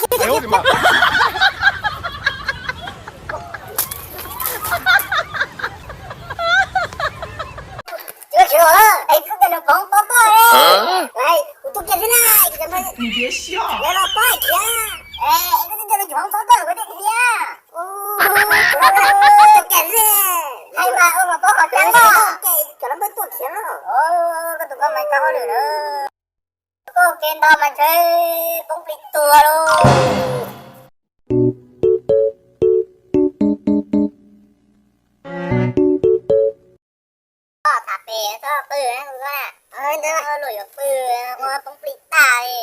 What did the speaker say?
Tsis tsis los, es koj tus nus phoov paub koj li. Kuv tus kiag xwb na, es kuv cov npawg, yog los pab khiav. Es koj tus nus phoov paub koj kuv tus kiag. Tus kiag xwb, hais mas ua mas paub qhov tseeb koj. Cov npawg tuaj khiav no, koj tus koj mas tau hauj lwm na. Koj ua ke ntau mas ntshe poob plig tuag lauj. Tham pem txhob pw, luag yuav pw, ua poob plig tag li.